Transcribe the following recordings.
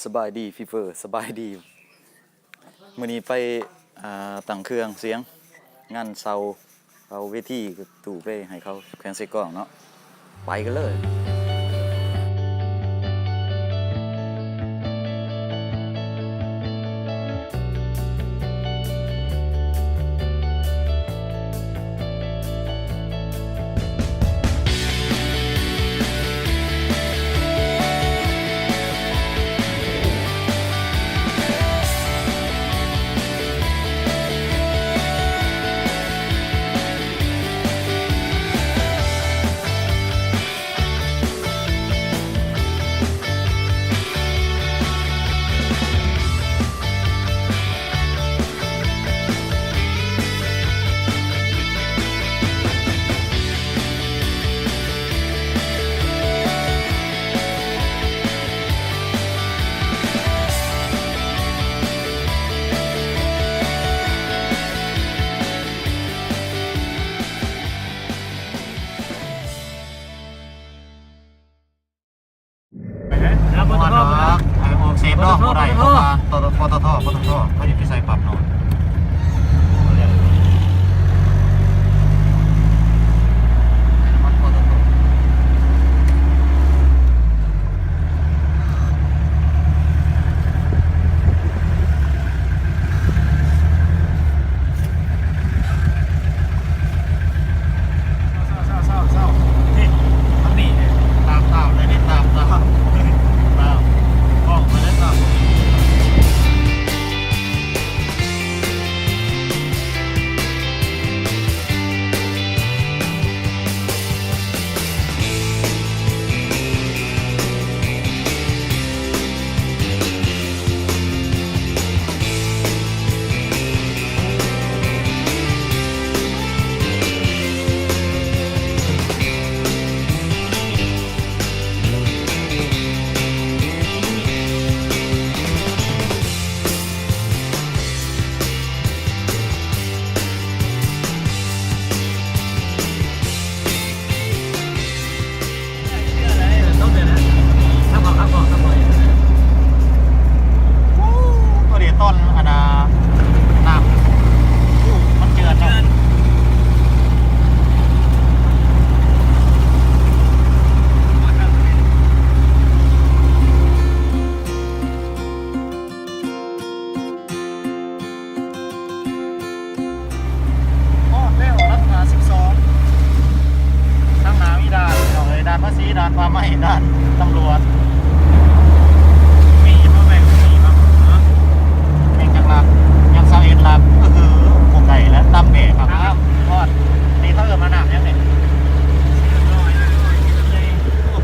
ສະບາຍດີພີ່ເຟີ ສະບາຍດີ. ມື້ນີ້ໄປ ອ່າ ຕັ້ງເຄື່ອງສຽງ ງານເຊົາ ເອົາເວທີຕູ້ໄປໃຫ້ເຂົາແຂວງເຊກອງເນາະ ໄປກັນເລີຍ. ໄປເດີ ບໍ່ຮອດດອກ ໄປອອກເຊຟດອກ ບໍ່ໄດ້ ບໍ່ໄດ້ ເພາະວ່າ ປຕທ ປຕທ ປຕທ ເຂົາຢູ່ທີ່ໃສ່ປັບເນາະ ນ້ຳມັນ ປຕທ. ເຊົາໆໆໆ ນີ້ ທາງນີ້ ຕາມ ຕາມເລີຍນີ້ ຕາມ ຕາມ ຕາມ ອອກມາເລີຍ ຕາມ. ໂອ້ ຕົວນີ້ຕອນອັນນ່າ ນ້ຳ ໂອ້ ມັນເຈື່ອນເນາະ. ຮອດແລ້ວ ລັດຖະສິບສອງ ທາງໜ້າມີດ່ານ ພີ່ນ້ອງເອີຍ ດ່ານພາສີ ດ່ານປ່າໄມ້ ດ່ານຕຳຫຼວດ ມີບໍ່ແມ່ນ ມີບໍ່ ແມ່ນຈັກຫຼັກ ຍັງຊາວເອັດຫຼັກ ເອີ ບໍ່ໄກແລ້ວ ຕຳແບກຄັກ ຮອດ ນີ້ເຂົາເອີ້ນວ່ານ້ຳຫຍັງນີ້ ໂອ້ໂ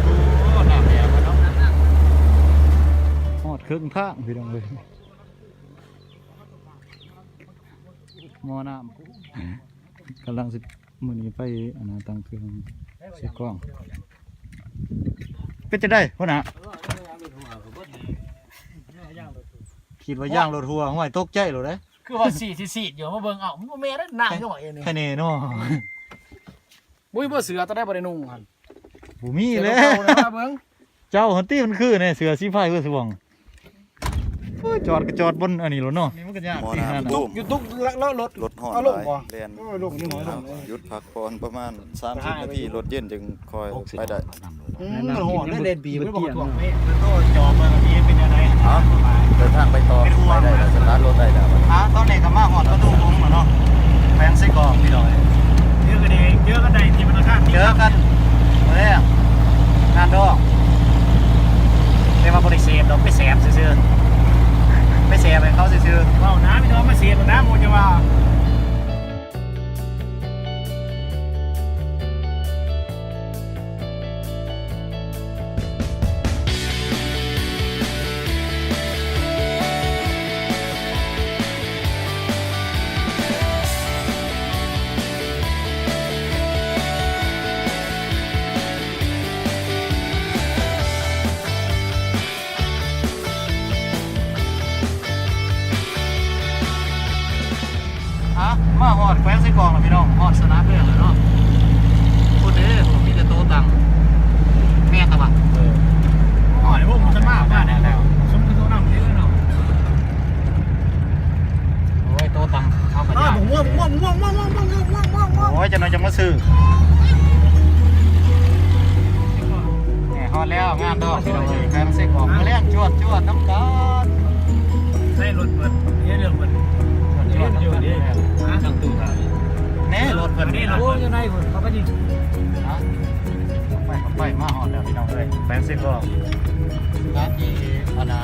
ຫ ນ້ຳແບກເນາະ ຮອດເຄິ່ງທາງ ພີ່ນ້ອງເອີຍ. ໝໍ້ນ້ຳ ກຳລັງຊິ ມື້ນີ້ໄປອັນນັ້ນ ຕັ້ງເຄື່ອງໃສ່ກ້ອງ ເປັນຈັ່ງໃດຫົວໜ້າ? ຄິດວ່າຢາງລົດຮົ່ວ ຫ້ວຍ ຕົກໃຈໂລດເດ້ ຄືວ່າສີດ ສີດຢູ່ ມາເບິ່ງ ເອົ້າ ມັນບໍ່ແມ່ນເດ້ ນ້ຳຍ້ອຍອັນນີ້ ໄຄແນ່ເນາະ. ບໍ່ມີບໍ່ເສື້ອ ຕອນໃດບໍ່ໄດ້ນຸ່ງຫັ້ນ ບໍ່ມີແລ້ວ ເສື້ອເກົ່າໆ ເບິ່ງ ເຈົ້າຫັ້ນຕິ ມັນຄືແນ່ ເສື້ອສີຟ້າເພື່ອສວ່າງ. ໂອ້ຍ ຈອດກໍຈອດບົນອັນນີ້ໂລດເນາະ ນີ້ມັນກໍຍາກ ໝໍ້ນ້ຳ ຢູ່ຕຸກ ຢູ່ຕຸກ ແລ້ວລົດ ລົດຮ້ອນ ເອົາລົງບໍ່ ຫຼາຍ ແລ່ນ ໂອ້ຍ ລົງນີ້ໜ້ອຍລົງ ຢຸດພັກຜ່ອນປະມານສາມສິບນາທີ ລົດເຢັນຈຶ່ງຄ່ອຍໄປໄດ້. ອືມ ມັນຮ້ອນເດ້ ແດດປີ ມັນບໍ່ກະຖ້ວງເດ້ ໂຕຈອບເບິ່ງອັນນີ້ເປັນຈັ່ງໃດ ເອົ້າ ເດີນທາງໄປຕໍ່ ເປັນຫ່ວງ ໄປໄດ້ແລ້ວ ສະຕາດລົດໄດ້ແລ້ວ. ອ່າ ຕອນນີ້ກໍມາຮອດປະຕູໂຂງແລ້ວເນາະ ແຂວງເຊກອງ ພີ່ນ້ອງ ເຈີກັນເອງ ເຈີກັນໄດ້ທີ່ທະນາຄານ ເຈີກັນມື້ແລງ ງານດອງ ແຕ່ວ່າບໍ່ໄດ້ເສບດອກ ໄປແສບຊື່ໆ ໄປແສບໃຫ້ເຂົາຊື່ໆ ເວົ້ານະ ພີ່ນ້ອງ ມາເສບນະ ໝູ່ຈະວ່າ. ອ່ະ ມາຮອດແຂວງເຊກອງແລ້ວພີ່ນ້ອງ ຮອດສະໜາມເລືອກແລ້ວເນາະ ພຸ້ນເດ້ ມີແຕ່ໂຕຕັ່ງ ແມ່ນຕະຫວາ ເອີ ຮອດວົງ ມັນມາ ມາແລ້ວ ສົມຄືໂຕ ຈວດນຳກັນ ໃຊ້ລົດເພິ່ນ ເຮັດເລື່ອງເພິ່ນ ຈວດນຳກັນ ຢູ່ເດ້ ຮະ ຕັ້ງຕູ້ຖ້າ ແນ່ ລົດເພິ່ນນີ້ນະ ໂອ້ ຢູ່ໃນພຸ້ນ ເຂົ້າໄປນີ້ ຮະ ເຂົ້າໄປ ເຂົ້າໄປ ມາຮອດແລ້ວພີ່ນ້ອງເອີຍ ແປງເຊກອງ ສະຖານທີ່ ອັນນ່າ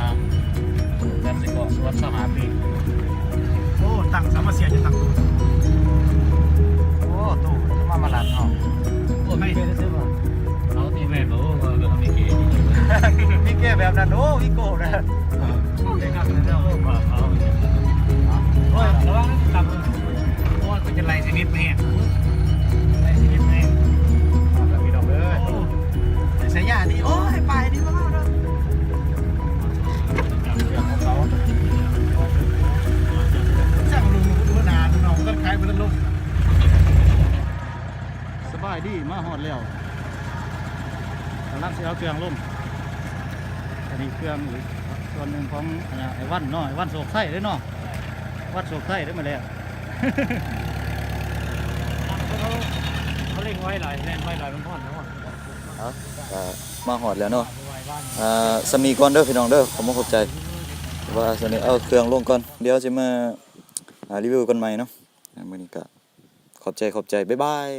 ແປງເຊກອງ ສວນຊາວຫ້າປີ ໂອ້ ຕັ້ງສາມາເສຍຢູ່ຕັ້ງຕູ້ ໂອ້ ຕູ້ ມາ ມາລັດເນາະ ໂອ້ ແມ່ນ ເອົາທີ່ແມ່ນ ໂອ້ ເຂົາມີເກ ມີເກແບບນັ້ນ ໂອ້ ອີໂກ້ນະ ໂອ້ຍ ລະວັງນະ ໂອ້ຍ ເຂົາຈະໄລ່ຊີວິດມາແຮງ ໄລ່ຊີວິດມາແຮງ ພີ່ນ້ອງເອີຍ ໂອ້ ສາຍຍານີ້ ໂອ້ຍ ໄປນີ້ບໍ່ເອົາດອກ ເລື່ອງຂອງເຂົາ ຊ່າງລຸງຫົວໜ້ານ້ອງກໍຂາຍບໍ່ທັນລົງ. ສະບາຍດີ ມາຮອດແລ້ວ ກຳລັງຊິເອົາເຄື່ອງລົງ ອັນນີ້ເຄື່ອງອີກສ່ວນໜຶ່ງຂອງ ອັນນ່າ ໄອ້ວັນເນາະ ໄອ້ວັນໂຊກໄຊເດ້ເນາະ ວັນໂຊກໄຊເດ້ ມາແລ້ວ ເຂົາເລັ່ງໄວຫຼາຍ ແລ່ນໄວຫຼາຍ ມັນຮ້ອນ ມັນຮ້ອນ ເອົາ ກະມາຮອດແລ້ວເນາະ ອ່າ ສ່ຳນີ້ກ່ອນເດີພີ່ນ້ອງເດີ ຂໍຂອບໃຈ ວ່າສ່ຳນີ້ ເອົາເຄື່ອງລົງກ່ອນ ດຽວຊິມາ ອ່າ ຣີວິວກັນໃໝ່ເນາະ ມື້ນີ້ກະ ຂອບໃຈ ຂອບໃຈ ບາຍບາຍ.